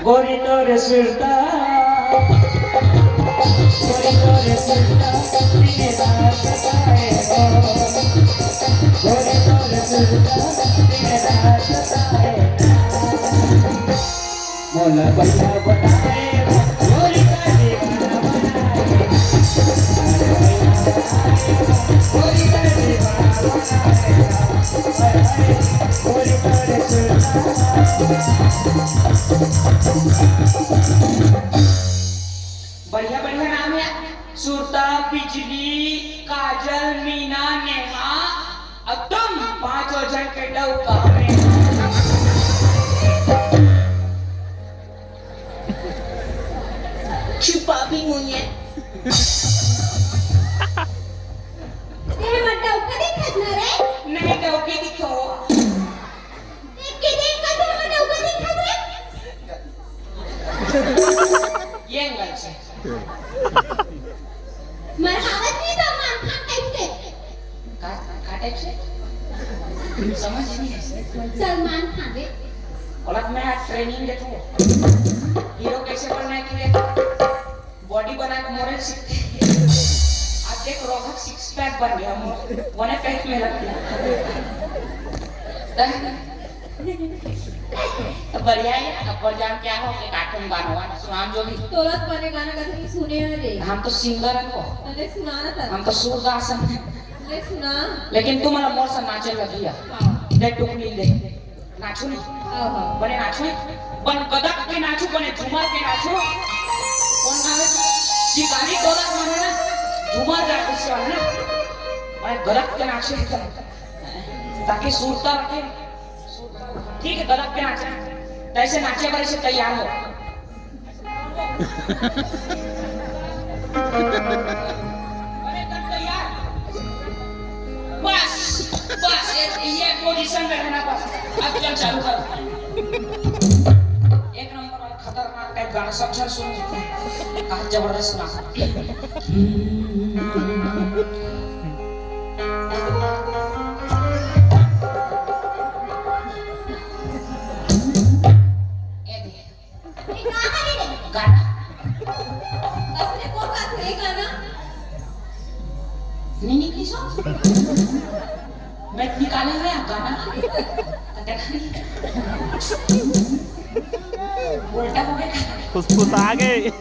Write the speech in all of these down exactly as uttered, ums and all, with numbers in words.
गोरी तोर सुरता, गोरी तोर सुरता, दिन रात सताए हो। गोरी तोर सुरता, दिन रात सताए। मोला बलिया बनाए, गोरी का दीवाना बनाए। गोरी का दीवाना बनाए। गोरी तोर सुरता। बढ़िया बढ़िया नाम हे। सुरता, बिजली, काजल, मीना, नेहा, अब तुम पांचों जन के डौका में। छुपाबी मुनिया। तेरे मन डौका दिखत ना रे? नहीं, डौकी दिखो। देख के देख, कैसे मन डौका दिखत रे? ये एंगल से। मरहावत नहीं तो मान खा टाइप से। का, का टाइप से? समझ नहीं है। सलमान खान रे। औलाद में आज ट्रेनिंग देता हूँ। हीरो कैसे बनना है कि बॉडी बना के मोरे सीखते। आप देख, रोहक सिक्स पैक बन गया, मोर वने पैक में रख दिया। तो बढ़िया है, अब बढ़ जान क्या हो, एक आठम गाना वाना सुनाम जो भी। तोला तो बने गाना कभी सुने हरे। हम तो सिंगर हैं वो। अरे सुना ना तर। हम तो सूरदास हैं। ले सुना। लेकिन तुम मोर से नाचे लगी है। हाँ। दे टुकड़ी ले। नाचू नहीं। हाँ, हाँ। बने नाचू नहीं। बन गदक के नाचू, बने झूमर के नाचू। कौन गावे? शिकारी टोला बने ना। झूमर का कुछ बने ना। बने गदक के नाचू एकदम। ताकि सुरता रखे। ठीक है, गदक के नाचे। तैसे नाचे पर से तैयार हो। अरे, कर तो यार। बस, बस, ये, ये पोजीशन में रहना बस। अब चल, चालू कर। एक नंबर वाला खतरनाक टाइप गाना, सब झन सुन। कहा जबरदस्त सुना। ये देख। ये का हरे रे? गाना। असली को का थे गाना? नहीं निकली सो? मैं निकाले हुए हैं गाना। तो देखा नहीं। उल्टा हो गया। फुसफुस आ गए। आप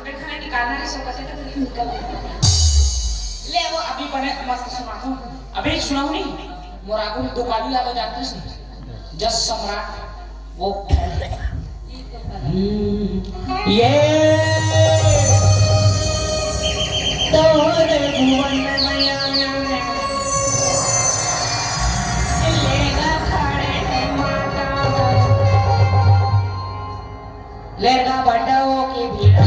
देखा ना निकालना नहीं सो कैसे तो निकल गया। ले वो अभी बने मस्त सुना दूँ। अभी सुनाऊँ नहीं? मोर आगू में दो गाली ला दो जानते हैं? जस सम्राट वो। हम्म, ये तोरे भुवन में मैया लेगा खड़े माता। लेगा बंडा हो के भीड़ा।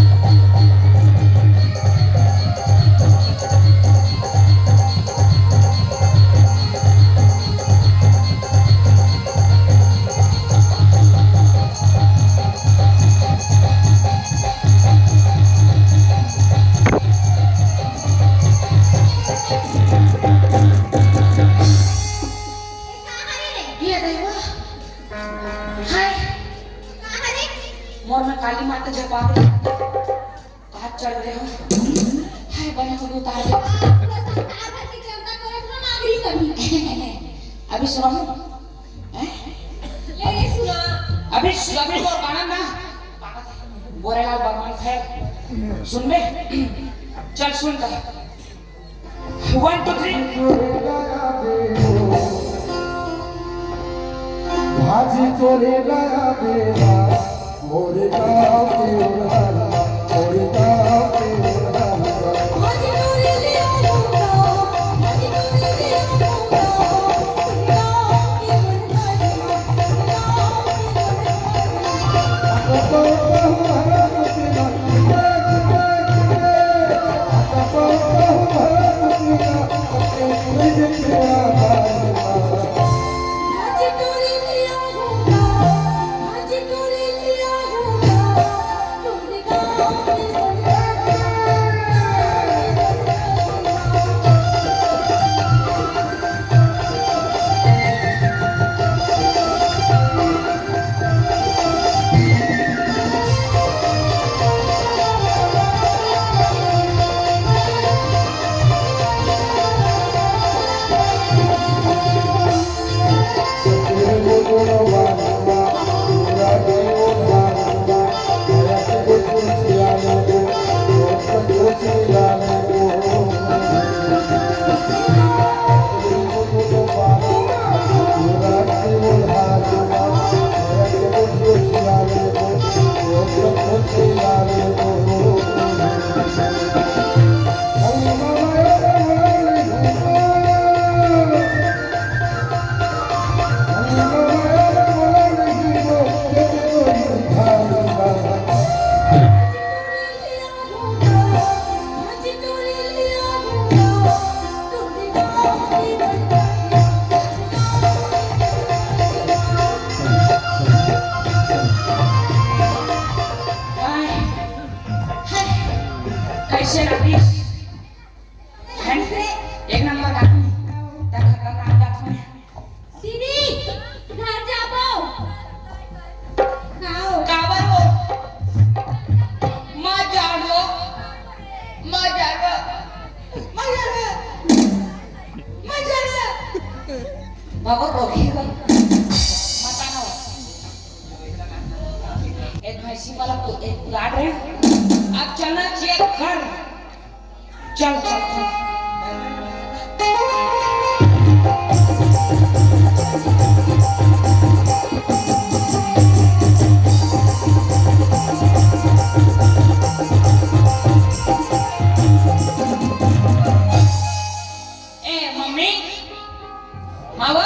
ये देखो। हाय। मोर में काली माता जपा। हाथ चढ़ रहे हो। हाय, बने हो उतार दे। अभी सुनाऊं? हैं? ले, ले सुना। अभी, अभी तो गाना ना। गोरेलाल बर्मन है। सुन बे। चल सुन कर। One, two, three. भाजी तोरे लाया देवा, मोरे गाँव के ओढ़ाना, मोरे गाँव के ओढ़ाना। चल अभी। हैं? एक नंबर आदमी। तब खतरनाक आदमी। दीदी, घर जाबो। खाओ। काबर हो? मत जाओ। मत जाओ। मत जाओ। मत जाओ। बाबा रोकी हो। मत आना हो। एक भैंसी वाला को एक पुराण रहे। अब चलना चाहिए घर। चल, चल, चल। ए, मम्मी। हाँ, वो।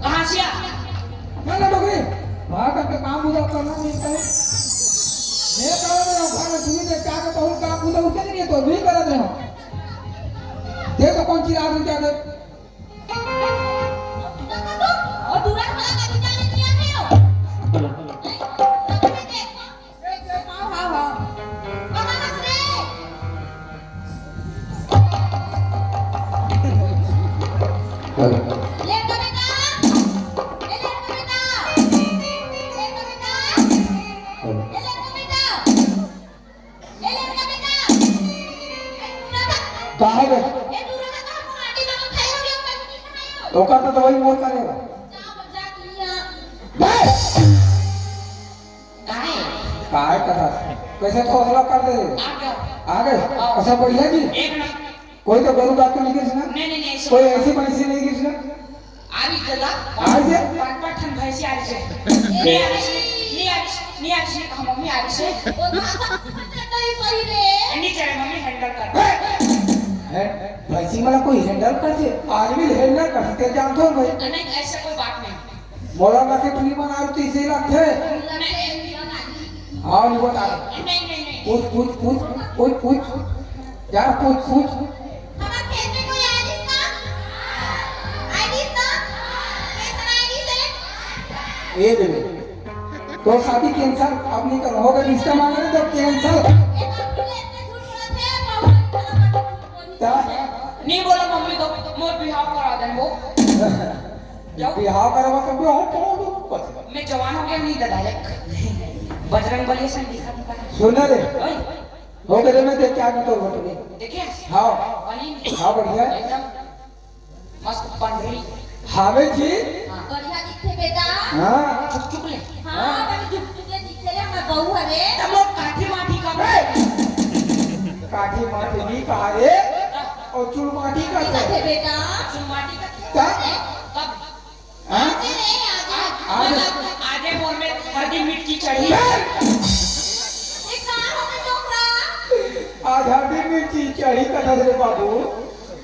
कहाँ से आ? ना, ना, डोकरी। भाग करके काम बुझा करना नहीं है। मैं कह रहा हूँ, घर में सुनी दे, क्या कहता हूँ, काम बुझा उठे नहीं है, तो भी कर रहे हो। दे तो कौन चिल्ला रही क्या दे? और दूरा वाला का भी जाने दिया है वो। नहीं, सबने देखो। हाँ, हाँ, हाँ। कहाँ हंस रहे? हेलो। लड़का बेटा, ए लड़का बेटा, लड़का बेटा, हेलो। ए लड़का बेटा, ए लड़का बेटा, ए दूरा का, का है बे? ए दूरा का तो हमको माटी में खाए हो गया, कहीं नहीं खाए हो। ओकर तो दवाई मोर करे हो। जा, जा, दुनिया। बे! काय? काय कथा? कैसे ठोसला कर दे? आ गया। आ गए? हाँ। अच्छा, बढ़िया जी। एक नंबर। कोई तो गलत बात तो नहीं किस ना? नहीं, नहीं, नहीं, ऐसे कोई नहीं। ऐसी पैसी नहीं किस ना? आ रही दादा। आ रही है? पाँच, पाँच ठन भैंसी आ रही है। नहीं आ रही है, नहीं आ रही है, नहीं आ रही है, कहा मम्मी आ रही है। वो भाषा समझ में नहीं सही रे। नहीं चले मम्मी, handle कर। है? भैंसी वाला कोई handle कर दे? आदमी handle कर सकते, जानते हो भाई? नहीं, ऐसा कोई बात नहीं। मोला ना के तुझे बना रही, तो इसे लगते है। हाँ, नहीं बता। नहीं, नहीं, नहीं। पूछ, पूछ, पूछ, पूछ, पूछ। यार, पूछ, पूछ। हमारे खेत में कोई आइस ना? आइस ना? कैसा आइस है? ए देवे, तो शादी cancel, अब नहीं करो, हो गया, रिश्ता मांग रहे तो cancel। ये तो अपने लिए इतने झूठ बोलते हैं, बहुत सारा झूठ बोलते हैं। क्या? नहीं बोला मम्मी तो मोर बिहाव करा दे वो। जाओ। बिहाव करवा तो बिहाव करा दो, बस। मैं जवान हो गया, नहीं दादा, एक बजरंग बली से दिखा दिखा। सुन रे। ओए। हो गए, मैं देख के आ गया तो वोट में। देखिए। हाँ। वही। हाँ, बढ़िया। एकदम मस्त पंडरी। हावे जी। हाँ। बढ़िया दिखते बेटा। हाँ। चुप चुप ले। हाँ, बड़ी झुकझुक ले दिखे रे, हमर बहू हरे। तब वो काठी माठी का बे। काठी माठी नहीं कहा रे। हाँ। और चुल माटी का नहीं है। कथे बेटा। चुल माटी का क्या? कब? हाँ? आजे रे, आजे। आज। मतलब, आजे मोर में हरदी मिर्ची चढ़ी। बे। ये कहाँ हो गए डोकरा? आज हरदी मिर्ची चढ़ी कथा रे बाबू।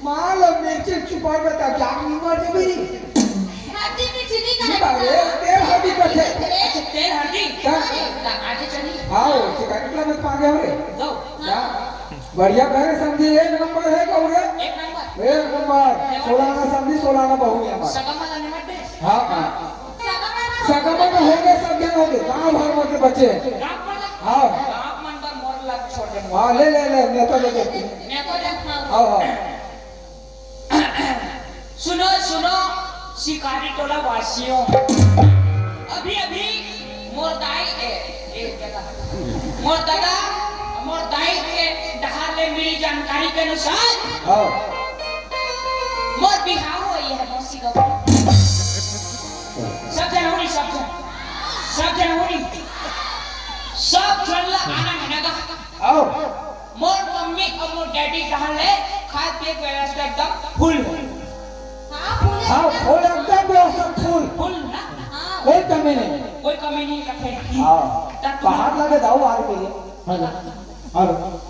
माल और मिर्ची छुपा के ता जान नहीं मार जबी। हरदी मिर्ची नहीं करे। नहीं करे, तेल हरदी कथे। अच्छा, तेल हरदी? हाँ। अरे, ता आजे चली। हाँ, वो शिकारी क्लब में पा गया रे। जाओ। हाँ। बढ़िया करे समझी, एक नंबर है गौरे। एक नंबर। एक नंबर। सोलाना समझी, सोलाना बहू है हमारा। सगम वाला निमट दे। हाँ, हाँ। सगम वाला। सगम वाला हो गए, सब जन हो गए, गाँव भर में के बच्चे। गाँव वाला? हाँ। गाँव मन पर मोर लग छोड़ दे। हाँ, ले, ले, ले, मैं तो ले देती हूँ। मैं तो ले, हाँ। हाँ, हाँ। सुनो, सुनो, शिकारी टोला वासियों, अभी, अभी मोर दाई, ए, ए, दादा, मोर दादा, मोर दाई के डहार ले मिली जानकारी के अनुसार, हाँ। मोर बिहाव होई है मौसी का। सब जन होनी, सब जन, सब जन होनी, सब जन ला आना है ना का? आओ। मोर मम्मी और मोर डैडी कहा ले खाए पिए के व्यवस्था एकदम फुल है। हाँ, फुल है। हाँ, फुल एकदम व्यवस्था फुल। फुल ना? हाँ। कोई कमी नहीं। कोई कमी नहीं रखे। हाँ। तब बाहर लगे जाओ आदमी। हेलो। हेलो।